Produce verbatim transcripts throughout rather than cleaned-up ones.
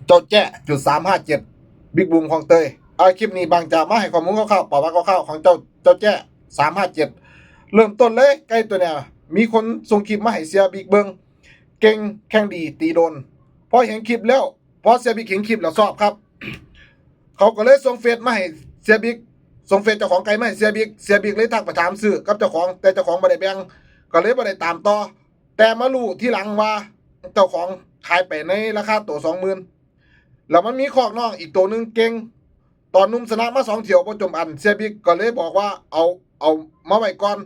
เจ้าแจ้จุดสามห้าเจ็ด บิ๊กบูมของเตย เอาคลิปนี้บางจะมาให้ข้อมูลคร่าวๆ ประวัติคร่าวๆ ของเจ้าเจ้าแจ้สามห้าเจ็ด เริ่มต้นเลยไก่ตัวเนี้ย มีคนส่งคลิปมาให้เสียบิ๊กเบิ่ง เก่งแข่งดีตีโดน พอเห็นคลิปแล้ว พอเสียบิ๊กเห็นคลิปแล้วชอบครับ เขาก็เลยส่งเฟซมาให้เสียบิ๊ก ส่งเฟซเจ้าของไก่มาให้เสียบิ๊ก เสียบิ๊กเลยทักไปถามซื้อกับเจ้าของ แต่เจ้าของบ่ได้แบ่ง ก็เลยบ่ได้ตามต่อ แต่มารู้ทีหลังว่าเจ้าของขายไปในราคาตัวสองหมื่น แล้วมันมีคอกน้องอีกตัวหนึ่งเก่ง ตอนหนุ่มชนะมาสองเที่ยวบ่จมอัน เสียบิ๊กก็เลยบอกว่าเอาเอามาไว้ก่อน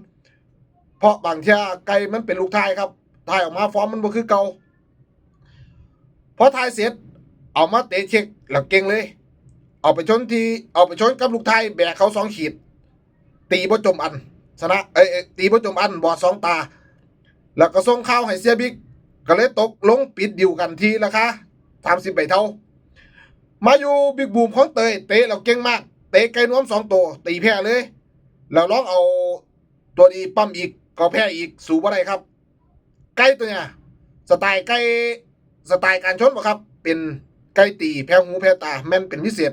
เพราะบางเที่ยไก่มันเป็นลูกทายครับ ทายออกมาฟอร์มมันบ่คือเก่า พอทายเสร็จ เอามาเตะเช็คแล้วเก่งเลย เอาไปชนที่เอาไปชนกับลูกทายแบกเขาสองขีด ตีบ่จมอัน ชนะเอ้ยเอ้ยตีบ่จมอันบอดสองตา แล้วก็ส่งข่าวให้เสียบิ๊ก ก็เลยตกลงปิดดีลกันที่ราคาสามสิบใบเทา มาอยู่บิ๊กบูมของเตย เตะแล้วเก่งมาก เตะไก่นวมสองตัวตีแพ้เลย แล้วลองเอาตัวดีปั๊มอีกก็แพ้อีก สู้บ่ได้ครับ ไก่ตัวเนี้ยสไตล์ไก่สไตล์การชนบ่ครับ เป็นไก่ตีแพ้หูแพ้ตาแม่นเป็นพิเศษ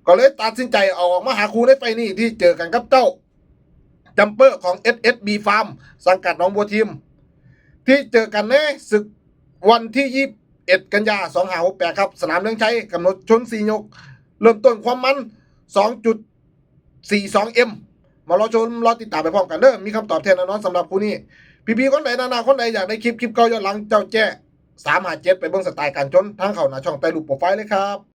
ก็เลยตัดสินใจเอาออกมาหาคู่ในไฟล์นี้ที่เจอกันกับเจ้าจัมเปอร์ของ เอสเอสบี ฟาร์ม สังกัดหนองบัวทีม ที่เจอกันในศึกวันที่ยี่สิบเอ็ดกันยาสองห้าหกแปดครับ สนามเรืองชัย กำหนดชนสี่ยก เริ่มต้นความมันสองจุดสี่สองเอ็ม มารอชมรอติดตามไปพร้อมกันเด้อ มีคำตอบแท้แน่นอนสำหรับคู่นี้ พี่ๆคนใดนานาคนใดอยากได้คลิปคลิปเก่าย้อนหลังเจ้าแจ้สามห้าเจ็ด ไปเบิ่งสไตล์การชนทางเข้าหน้าช่องใต้รูปโปรไฟล์เลยครับ